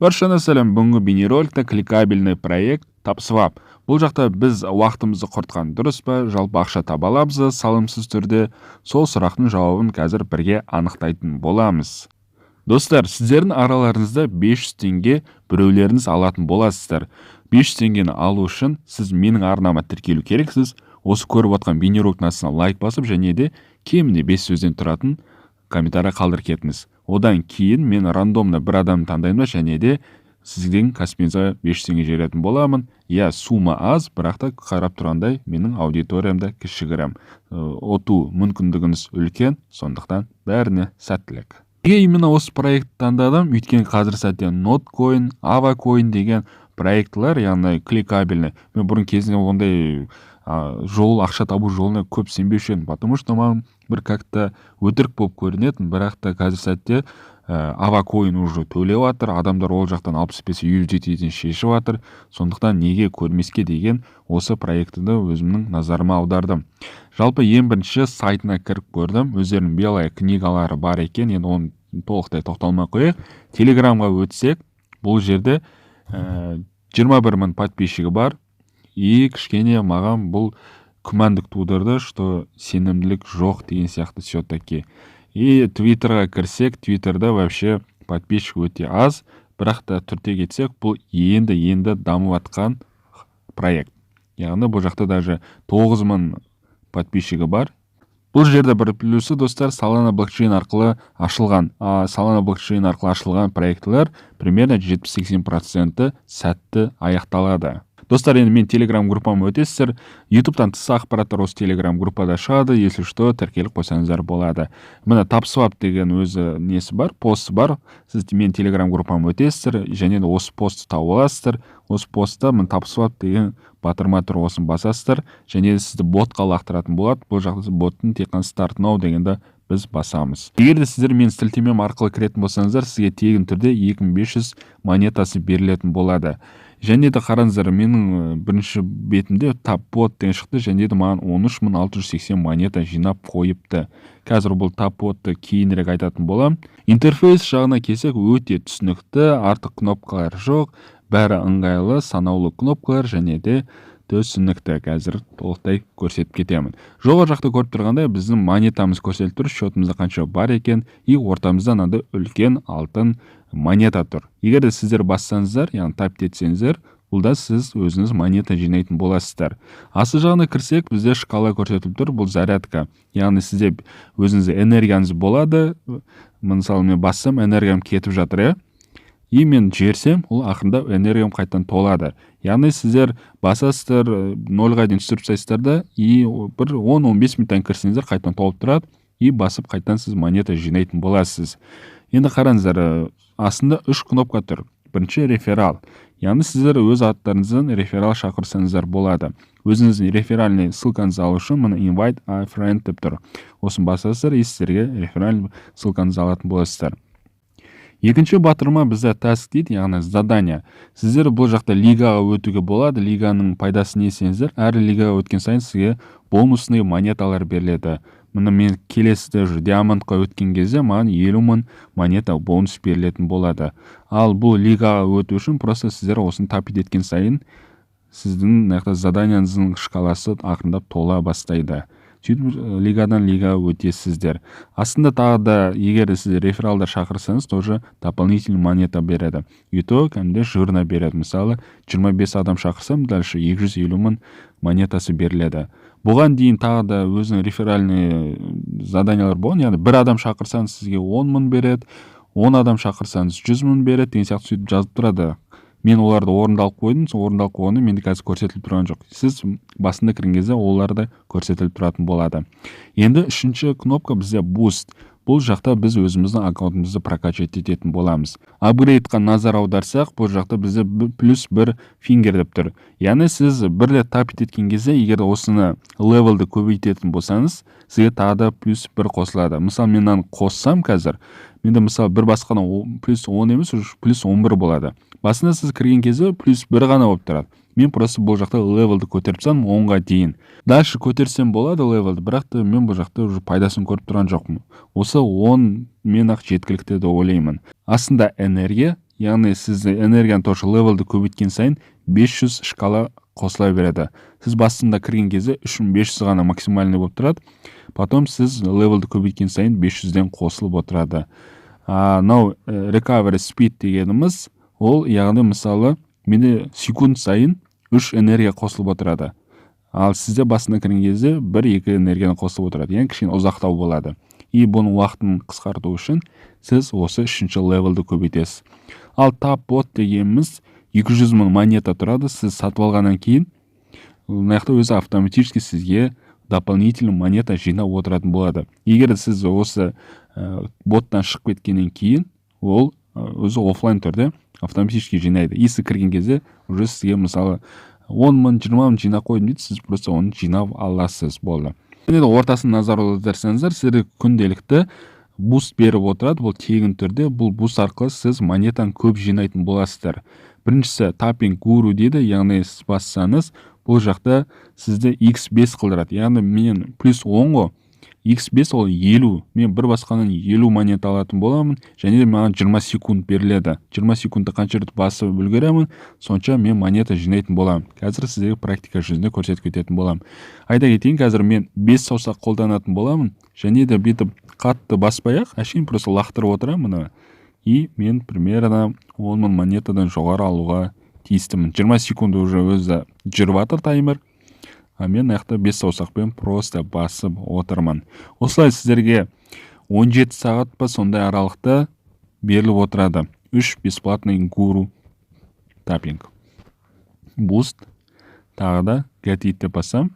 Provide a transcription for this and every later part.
Баршаңа сәлем! Бүгінгі бейнероликте кликабельный проект TapSwap. Бұл жақта біз уақытымызды құртқан дұрыс па, жалпы ақша таба аламыз ба салымсыз түрде? Сол сұрақтың жауабын қазір бірге анықтайтын боламыз. Достар, сіздердің араларыңызда 500 теңге біреулеріңіз алатын боласыздар. 500 теңгені алу үшін сіз менің арнама тіркелу керексіз. Осы көріп отқан бейнероликтің астына лайк басып және де кемінде 5 сөзден тұратын комментарий қалдырып кетіңіз. Одан кейін мен рандомно бір адамды таңдаймын да және де сіздің Каспиіңізге 500 теңге жіберетін боламын. Иә, сумма аз, бірақ та қарап тұрғандай, менің аудиториям да кішігірім. Ұту мүмкіндігіңіз үлкен, сондықтан бәріне сәттілік. Неге именно осы проектті таңдадым? Өйткені қазір сәтте Ноткоин, Авакоин деген проектілер, яғни кликабельный. Мен бұрын кезінде ондай жол, ақша табу жолына көп сенбеуші едім, потому что маған бір как-то өтірік болып көрінетін. Бірақ та қазір сәтте Авакоин уже төлеп жатыр, адамдар ол жақтан 65 USDT-ден шешіп жатыр. Сондықтан неге көрмеске деген осы проектіні өзімнің назарыма аудардым. Жалпы, ең бірінші сайтына кіріп көрдім, өздерінің белая книгалары бар екен. Енді оны толықтай тоқталмай ақ қояйық. Телеграмға өтсек, бұл жерде 21 мың подписчигі бар. И кішкене маған бұл күмәндік тудырды, что сенімділік жоқ деген сияқты все-таки. И Твиттерға кірсек, Твиттерда вообще подписчик өте аз. Бірақ та түрте кетсек, бұл енді енді дамып жатқан проект, яғни бұл жақта даже 9000 подписчигі бар. Бұл жерде бір плюсы, достар, Solana блокчейн арқылы ашылған. А Solana блокчейн арқылы ашылған проектілер примерно 70-80%-і сәтті аяқталады. Достар, енді мен Телеграм группама өтесіздер. Ютубтан тыс ақпараттар осы Телеграм группада шығады. Если что, тіркеліп қойсаңыздар болады. Міне, TapSwap деген өзі несі бар, посты бар. Сіз мен Телеграм группама өтесіздер және де осы постты тауып аласыздар. Осы постта, міне, TapSwap деген батырма тұр, осыны басасыздар және де сізді ботқа лақтыратын болады. Бұл жақта боттың тек қана «Start now» дегенді біз басамыз. Егер де сіздер менің сілтемем арқылы кіретін болсаңыздар, сізге тегін түрде 2500 монетасы берілетін болады. Және де қараңыздар, менің бірінші бетімде тап бот деген шықты және де маған 13 680 монета жинап қойыпты. Қазір бұл тап ботты кейінірек айтатын боламын. Интерфейс жағына келсек, өте түсінікті, артық кнопкалар жоқ, бәрі ыңғайлы, санаулы кнопкалар және де түсінікті. Қазір толықтай көрсетіп кетемін. Жоғары жақта көріп тұрғандай, біздің монетамыз көрсетіліп тұр, счетымызда қанша бар екен. И ортамызда мынандай үлкен алтын монета тұр. Егер де сіздер бассаңыздар, яғни тап етсеңіздер, бұл да сіз өзіңіз монета жинайтын боласыздар. Асты жағына кірсек, бізде шкала көрсетіліп тұр. Бұл зарядка, яғни сізде өзіңізде энергияңыз болады. Мысалы, мен бассам, энергиям кетіп жатыр, иә. И мен жіберсем, ол ақырындап энергиям қайтадан толады. Яғни сіздер басасыздар, нольға дейін түсіріп тастайсыздар да, и бір 10-15 минуттан кірсеңіздер, қайтадан толып тұрады. И басып, қайтадан сіз монета жинайтын боласыз. Енді қараңыздар, астында үш кнопка тұр. Бірінші реферал, яғни сіздер өз аттарыңыздан реферал шақырсаңыздар болады. Өзіңіздің реферальный ссылкаңызды алу үшін, міне, «Invite a friend» деп тұр, осыны басасыздар и сіздерге реферальный ссылкаңызды алатын боласыздар. Екінші батырма бізде «Task» дейді, яғни задание. Сіздер бұл жақта лигаға өтуге болады. Лиганың пайдасы не десеңіздер, әр лигаға өткен сайын сізге бонусный монеталар беріледі. Міне, мен келесіде уже диамантқа өткен кезде маған 50 000 монета бонус берілетін болады. Ал бұл лигаға өту үшін просто сіздер осыны тапить еткен сайын, сіздің мына жақта заданияңыздың шкаласы ақырындап тола бастайды. Сөйтіп лигадан лигаға өтесіздер. Астында тағы да, егер де сіздер рефералдар шақырсаңыз, тоже дополнительный монета береді, и то кәдімгідей жирно береді. Мысалы, 25 адам шақырсам, дальше 250 мың монетасы беріледі. Бұған дейін тағы да өзінің реферальный заданиялар болған, яғни бір адам шақырсаңыз, сізге 10 мың береді, 10 адам шақырсаңыз, 100 мың береді деген сияқты. Сөйтіп жазып тұрады. Мен оларды орындалып қойдым. Сол орындалып қойғанда менде қазір көрсетіліп тұрған жоқ. Сіз басында кірген кезде олар да көрсетіліп тұратын болады. Енді үшінші кнопка бізде «Буст». Бұл жақта біз өзіміздің аккаунтымызды прокачать ететін боламыз. Апгрейдқа назар аударсақ, бұл жақта бізде плюс бір finger деп тұр. Яғни сіз бір рет тапить еткен кезде, егер осыны левелді көбейтетін болсаңыз, сізге тағы да плюс бір қосылады. Мысалы, мен мынаны қоссам, қазір менде, мысалы, бір басқаннан плюс 10 емес, уже плюс 11 болады. Басында сіз кірген кезде плюс бір ғана болып тұрады. Мен просто бұл жақта левелді көтеріп тастадым 10-ға дейін. Дальше көтерсем болады левелді, бірақ та мен бұл жақта уже пайдасын көріп тұрған жоқпын. Осы 10 мен ақ жеткілікті деп ойлаймын. Астында энергия. Яғни сіз энергияны тоже левелді көбейткен сайын 500 шкала қосыла береді. Сіз басында кірген кезде 3500 ғана максимальный болып тұрады. Потом сіз левелді көбейткен сайын 500-ден қосылып отырады. Мынау recovery speed дегеніміз ол, яғни мысалы менде секунд сайын 3 энергия қосылып отырады. Ал сізде басында кірген кезде 1-2 энергияны қосылып отырады. Яғни кішкене ұзақтау болады. И бұның уақытын қысқарту үшін сіз осы 3-ші левелді көбейтесіз. Ал тап бот дегеніміз 200 мың монета тұрады. Сіз сатып алғаннан кейін мына жақта өзі автоматически сізге дополнительный монета жинап отыратын болады. Егер сіз осы боттан шығып кеткеннен кейін ол өзі офлайн түрде автоматически жинайды. И сіз кірген кезде уже сізге мысалы 10 мың, 20 мың жинап қойдым дейді, сіз просто оны жинап аласыз, болды. Және де ортасын назар аударсаңыздар, сіздерге күнделікті буст беріп отырады, бұл тегін түрде. Бұл буст арқылы сіз монетаны көп жинайтын боласыздар. Біріншісі таппинг гуру дейді, яғни сіз бассаңыз, бұл жақта сізді x5 қылдырады. Яғни мен плюс 10 ғой, x5 ол 50. Мен бір басқаннан 50 монета алатын боламын, және де маған 20 секунд беріледі. 20 секундта қанша рет басып үлгеремін, сонша мен монета жинайтын боламын. Қазір сіздерге практика жүзінде көрсетіп кететін боламын. Айта кетейін, қазір мен 5 саусақ қолданатын боламын, және де бүйтіп қатты баспай ақ, әшейін просто лақтырып отырамын мына. И мен примерно 10 мың монетадан жоғары алуға тиістімін. 20 секунд уже өзі жүріп жатыр таймер. А мен мына жақта 5 саусақпен просто басып отырмын. Осылай сіздерге 17 сағат па сондай аралықта беріліп отырады. 3 бесплатный гуру таппинг. Буст. Тағы да get it деп бассам.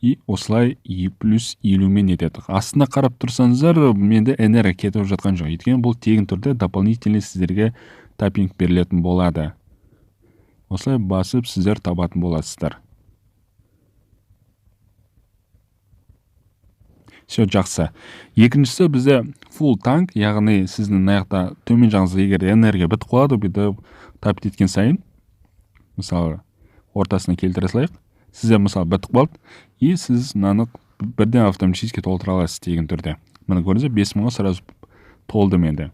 И осылай и плюс елумен етеді. Астына қарап тұрсаңыздар, менде энергия кетіп жатқан жоқ. Өйткені бұл тегін түрде дополнительный сіздерге таппинг берілетін болады. Осылай басып сіздер табатын боласыздар. Все жақсы. Екіншісі бізде full tank, яғни сіздің мына жақта төмен жағыңызда егер энергия бітіп қалады, бүйтіп тапить еткен сайын, мысалы, ортасына келтіре салайық. Сізде мысалы бітіп қалды, и сіз мынаны бірден автоматически толтыра аласыз тегін түрде. Міне көрдіңіз бе, 5000-ға сразу толды менде.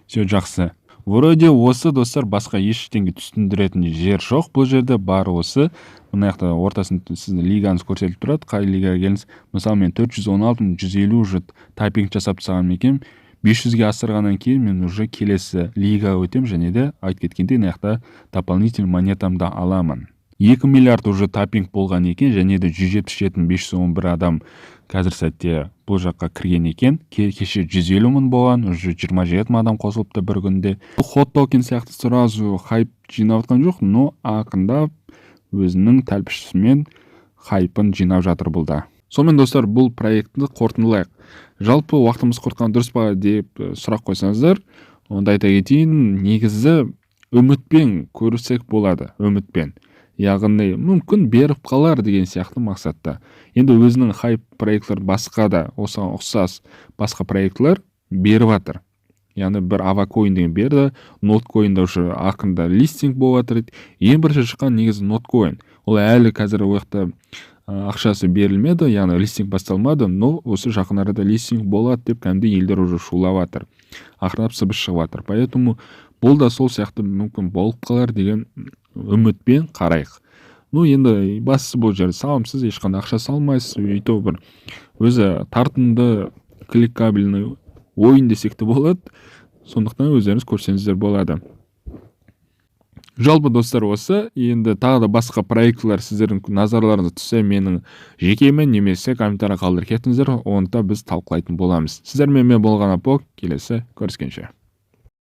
Все жақсы. Вроде осы, достар, басқа ештеңе түсіндіретін жер жоқ. Бұл жерде бар осы. Мына жақта ортасын сіздің лигаңыз көрсетіліп тұрады. Қай лигаға келдіңіз? Мысалы, мен төрт жүз он алты мың жүз елу уже тайпинг жасап тастаған екен. 500-ге асырғаннан кейін мен уже келесі лигаға өтемін, және де айтып кеткендей мына жақта дополнительный монетамды аламын. 2 миллиард уже таппинг болған екен, және де жүз жетпіс жеті мың бес жүз он бір адам қазір сәтте бұл жаққа кірген екен. Кеше жүз елу мың болған, уже жиырма жеті мың адам қосылыпты бір күнде. Бұл хот токен сияқты сразу хайп жинап жатқан жоқ, но ақырындап өзінің тәлпішісімен хайпын жинап жатыр бұл да. Сонымен, достар, бұл проектті қорытындылайық. Жалпы уақытымыз құртқан дұрыс па деп сұрақ қойсаңыздар, онда айта кетейін, негізі үмітпен көрсек болады, үмітпен. Яғни мүмкін беріп қалар деген сияқты мақсатта. Енді өзінің хайп проектлер басқа да осыған ұқсас басқа проектлер беріп жатыр. Яғни бір Авакоин деген берді, Ноткоинда уже ақырында листинг болып жатыр дейді. Ең бірінші шыққан негізі Ноткоин. Ол әлі қазір ол жақта ақшасы берілмеді, яғни листинг басталмады, но осы жақын арада листинг болады деп кәдімгідей елдер уже шулап жатыр. Ақырындап сыбыс шығып жатыр. Поэтому бұл да сол сияқты мүмкін болып қалар деген үмітпен қарайық. Енді бастысы бұл жерде салымсыз, ешқандай ақша салмайсыз, өйтіп бір өзі тартымды кликабельный ойын десек те болады. Сондықтан өздеріңіз көрсеңіздер болады. Жалпы, достар, осы. Енді тағы да басқа проектілер сіздердің назарларыңызға түссе, менің жекеме немесе комментарий қалдырып кетіңіздер, оны да біз талқылайтын боламыз. Сіздермен мен болған Апок, келесі көріскенше.